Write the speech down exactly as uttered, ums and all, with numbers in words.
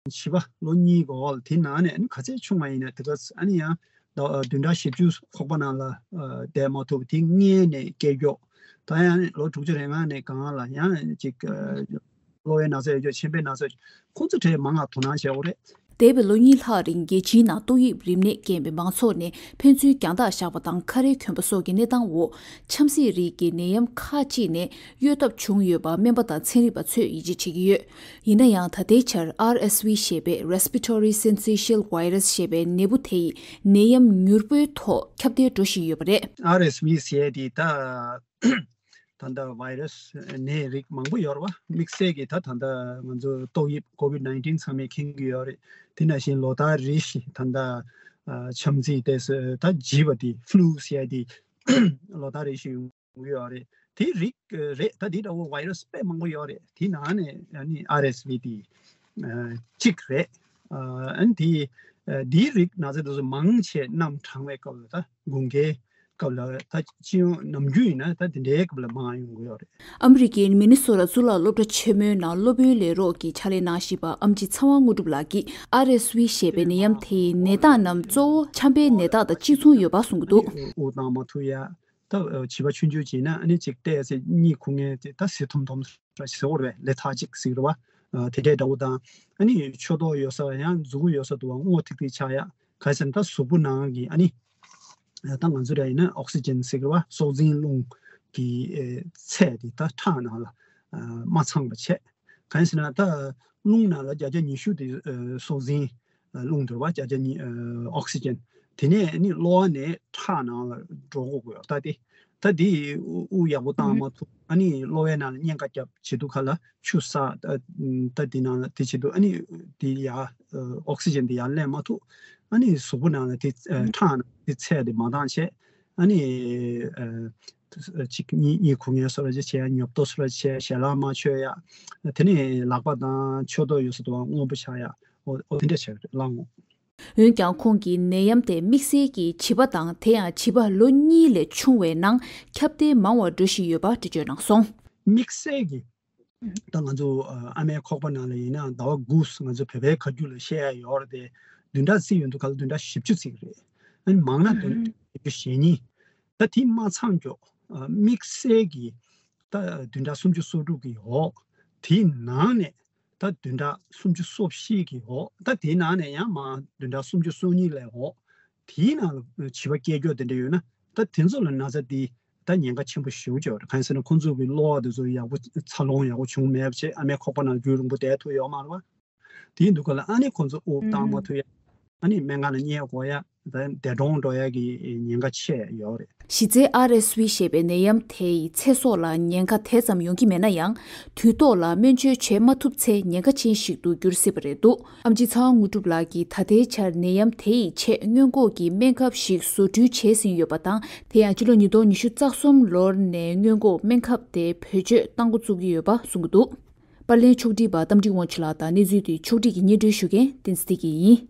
བྱིས་པ་ལོ་གཉིས་གོ་ལ་དེ་ནང་ནས་ཨ་ནི་ག་ཚད་ཆུང་བ་ཡིན་ན་དེ་ག་ཨ་ནི་ཡང་ཟླ་བདུན་ཕྲག་བཞི་བཅུ་ཁོག་པ་ནང་ལ་བསྡད་མ་ཐུབ་དེ་མངལ་ནས་སྐྱེས་མགྱོགས་ད་ཡང་ལོ་དྲུག་ཅུ་རེ་ལྔ་ནས་གང་ལ་ཡང་ཅིག་གློ་བའི་ན་ཚ་ཡོད་ཅོག་མཆིན་པའི་ན་ཚ་ཡོད་ཅོག་ཁོང་ཚོ་གྲས་མང་ང་དོ་སྣང་བྱེད་འོ་རེད། འདས་པའི་ལོ་གཉིས་ལྷག་རིང་རྒྱལ་སྤྱིའི་ནང་ཏོག་དབྱིབས་རིམས་ནད་རྐྱེན་པས་མང་ཚོགས་ནས་ཕན་ཚུན་རྒྱང་ཐག་བཞག་པ་དང་ཁ་རས་གྱོན་པ་སོགས་ཀྱི་གནས་སྟངས་འོག་ཆམ་སྲིད་རིགས་ཀྱི་ནད་ཡམས་ཁག་ཅིག་ནས་གཡོལ་ཐབས་བྱུང་ཡོད་པ་སྨན་པ་དང་ཚན་རིག་པ་ཚོས་ཡིད་ཆེས་བྱེད་ཀྱི་ཡོད། ཡིན་ན་ཡང་ད་ལྟའི་ཆར་ཨར་ཨེས་ཝི་ཞེས་པའི་Respiratory Syncytial Virus ཞེས་པའི་ནད་འབུ་དེ་ཡི་ནད་ཡམས་མྱུར་པོའི་ཐོག་ཁྱབ་གདལ་འགྲོ་བཞིན་ཡོད་པ་རེད། ཨར་ཨེས་ཝི་ཟེར་དེ་ད་ད་ལྟ་virus ནད་རིགས་མང་པོ་ཡོད་རེད་བ། དམིགས་བསལ་གྱི་ད་ད་ལྟ་ང་ཚོ་ཏོག་དབྱིབས་COVID nineteen ཚང་མས་མཁྱེན་གྱི་ཡོད་རེད། དེ་ནང་བཞིན་ལོ་ལྟར་རེ་བཞིན་ད་ལྟ་ཆམ་ཚིགས་དེ་ད་བྱིས་པ་དེ་flu ཟེར་དེ་ལོ་ལྟར་རེ་བཞིན་ཡོང་གི་ཡོད་རེད། དེ་རིགས་རེད། ད་དེ་འདྲ་བོ་virus དཔེ་མང་པོ་ཡོད་རེད། དེ་ནང་ནས་ཨ་ནི་ཨར་ཨེས་ཝི་དེ་གཅིག་རེད། ཨ་ནི་དེ་དེའི་རིགས་ན་ཚ་དེ་ཚོ་མང་ཆེ་གནམ་གྲང་བའི་སྐབས་ལ་ད་དགུན་ཁའི་སྐབས་ལ་ད་སྤྱི་ཡོངས་ནམ་རྒྱུན་ཡིན་ན་ད་དེ་འདྲའི་སྐབས་ལ་མང་ཡོང་གི་ཡོད་རེད། ཨ་མི་རི་ཀའི་མི་ནི་སོ་ཊ་གཙུག་ལག་སློབ་གྲྭ་ཆེན་མོའི་ནང་སློབ་དཔོན་ལས་རོགས་ཀྱི་ཕྱག་ལས་གནང་བཞིན་པ་ཨེམ་ཆི་ཚེ་དབང་དངོས་གྲུབ་ལགས་ཀྱིས་ཨར་ཨེས་ཝི་ཞེས་པའི་ནད་ཡམས་དེ་ཡི་ནད་རྟགས་རྣམས་གཙོ་བོ་ཆམ་པའི་ནད་རྟགས་དང་གཅིག་མཚུངས་ཡོད་པ་གསུང་གི་འདུག་དབུགས་བཏང་མ་ཐུབ་ཡ། ད་བྱིས་པ་ཆུང་ཆུང་བྱས་ན་ཨ་ནི་ཅིག་བལྟས་ཚེ་གཉིད་ཁུག་མཁན་དེ་ད་ཟི་ཐོམ་ཐོམ་ར་ཞིག་ཟེར་བ་རེད་པས། ལེ་ཐར་ཇིག་ཟེར་གི་རེད་པ། དེ་འདྲའི་འདྲ་བོ་དང་ཨ་ནི་ཆུ་ཏོག་ཡོད་ས་ཡང་མཛུ་གུ་ཡོད་ས་དུ་བ་སྔོ་ཐིག་ཐིག་ཆགས་ཡ། ག་རེ་ཟེར་ན་ད་གཟུགས་པོ་ནང་གི་ཨ་ནི་ད་ང་ཚོ་ར་ཡིན་ན་ཨོག་སི་ཇན་ཟེར་གི་རེད་པ། སྲོག་འཛིན་རླུང་གི་ཚད་དེ་ད་ཁྲག་ནང་ལ་མ་ཚང་བ་བྱས། ག་རེ་ཟེར་ན་ད་རླུང་ནང་ལ་བརྒྱ་ཆ་ཉི་ཤུ་དེ་སྲོག་འཛིན་རླུང་དུ་བ་བརྒྱ་ཆ་ཉི་ཨོག་སི་ཇན། དེ་ནས་ནི་གློ་བ་ནས་ཁྲག་ནང་ལ་འགྲོ་དགོས་དགོས་ད་དེ། ད་དེ་དབུགས་ཡག་པོ་བཏང་མ་ཐུབ་ཨ་ནི་གློ་བའི་ནང་ལ་གཉན་ཁ་བརྒྱབ་བྱེད་དུས་ཁ་ལ་ཆུ་ཟ། ད་དེ་ནང་ལ་དེ་བྱེད་དུས་ཨ་ནི་དེ་ཡ་ཨོག་སི་ཇན་དེ་ཡར་ལེན་མ་ཐུབ། ཨ་ནི་གཟུགས་པོ་ནང་ལ་དེ་ཁྲག་ནང་དེ་ཚད་དེ་མ་འདང་བྱས་ཨ་ནི། ཅིག་གཉིད་གཉིད་ཁུག་མཁན་སོགས་ལ་ཅིག་བྱེད་ཡ། ཉོབ་ཏོ་སོགས་ལ་བྱེད་ཡ། ཞལ་ལག་མ་མཆོད་ཡ། དེ་ནས་ལག་པ་དང་མཆུ་ཏོ་ཡོད་ས་དུ་སྔོན་པོ་ཆགས་ཡ། འོ་འོ་དེ་འདྲ་བྱས་རེད་ལགས་འོང་། འོན་ཀྱང་ཁོང་གིས་ནད་ཡམས་དེ་དམིགས་བསལ་གྱིས་བྱིས་པ་དང་དེ་ཡང་བྱིས་པ་ལོ་གཉིས་ལས་ཆུང་བའི་ནང་ཁྱབ་གདལ་མང་བ་འགྲོ་བཞིན་ཡོད་པ་འགྲེལ་བརྗོད་གནང་སོང་། དམིགས་བསལ་གྱིས་ད་ང་ཚོ་ཨ་མའི་ཁོག་པ་ནང་ལ་ཡིན་ན་ཟླ་བ་དགུ་ང་ཚོ་བོད་པའི་ཁ་རྒྱུན་ལ་བཤད་ཡ་ཡོད་རེད་དེ། བདུན་ཕྲག་རྩིས་ཡོང་དུས་ག་ལ་བདུན་ཕྲག་བཞི་བཅུ་ཙམ་རེད། ཨ་ནི་མང་ན་བདུན་ཕྲག་བཞི་བཅུ་ཞེ་གཉིས། ད་དེ་མ་ཚང་ཀྱོག་དམིགས་བསལ་གྱིས་ད་བདུན་ཕྲག་སུམ་ཅུ་སོ་དྲུག་གི་འོག་དེའི་ནང་ནས་ད་བདུན་ཕྲག་སུམ་ཅུ་སོ་བཞི་གི་འོག་ད་དེའི་ནང་ནས་ཡང་མ་བདུན་ཕྲག་སུམ་ཅུ་སོ་གཉིས་ལས་འོག་དེའི་ནང་ལ་བྱིས་པ་སྐྱེས་མགྱོགས་དེ་འདྲ་ཡོད་ན་ད་དེ་ཚོ་ལ་ན་ཚ་དེ་ད་ཉེན་ཁ་ཆེན་པོ་ཞེ་པོ་ཅིག་ཡོད་རེད། གང་ཡིན་ཟེར་ན་ཁོང་ཚོ་གི་གློ་བ་དེ་ཚོ་ཡག་པོ་འཚར་ལོངས་ཡག་པོ་བྱུང་མེད་པ་བྱས་ཨ་མའི་ཁོག་པ་ནང་རྒྱུན་རིང་པོ་བསྡད་ཐུབ་ཡོད་མ་རེད་བ། དེའི་འདུག་ག་ལ་ཨ་ནི་ཁོང་ཚོ་དབུགས་བཏང་མ་ཐུབ་ཡ། ཨ་ནི་སྨན་ཁང་ལ་བསྙལ་དགོས་ཡ། ད་འདས་གྲོངས་འགྲོ་ཡ་གི་ཉེན་ཁ་ཆེ་ཡོད་རེད། གཞི་རྩའི་ཨར་ཨེས་ཝི་ཞེས་པའི་ནད་ཡམས་དེ་ཡི་ཚེ་སྲོག་ལ་ཉེན་ཁ་དེ་ཙམ་ཡོང་གི་མེད་ན་ཡང་། དུས་ཐོག་ལ་སྨན་བཅོས་བྱེད་མ་ཐུབ་ཚེ་ཉེན་ཁ་ཅན་ཞིག་ཏུ་འགྱུར་སྲིད་པ་རེད་འདུག་ཨེམ་ཆི་ཚེ་དབང་དངོས་གྲུབ་ལགས་ཀྱིས་ད་ལྟའི་ཆར་ནད་ཡམས་དེ་ཡི་ཆེད་སྔོན་འགོག་གི་སྨན་ཁབ་ཞིག་བཟོ་སྐྲུན་བྱས་ཟིན་ཡོད་པ་དང་། དེ་ཡང་ཕྱི་ལོ་ཉིས་སྟོང་ཉི་ཤུ་རྩ་གསུམ་ལོར་ནས་སྔོན་འགོག་སྨན་ཁབ་དེ་བེད་སྤྱོད་གཏང་འགོ་བཙུགས་ཀྱི་ཡོད་པ་གསུངས་ཀྱི་འདུག་པར་ལེན་ཕྱོགས་སྒྲིག་པ་རྟ་མགྲིན་དབང་ཕྱུག་ལགས་དང་གནས་ཚུལ་དེ་ཕྱོགས་སྒྲིག་གིས་སྙན་སྒྲོན་ཞུ་མཁན་བསྟན་འཛིན་བདེ་སྐྱིད་ཡིན།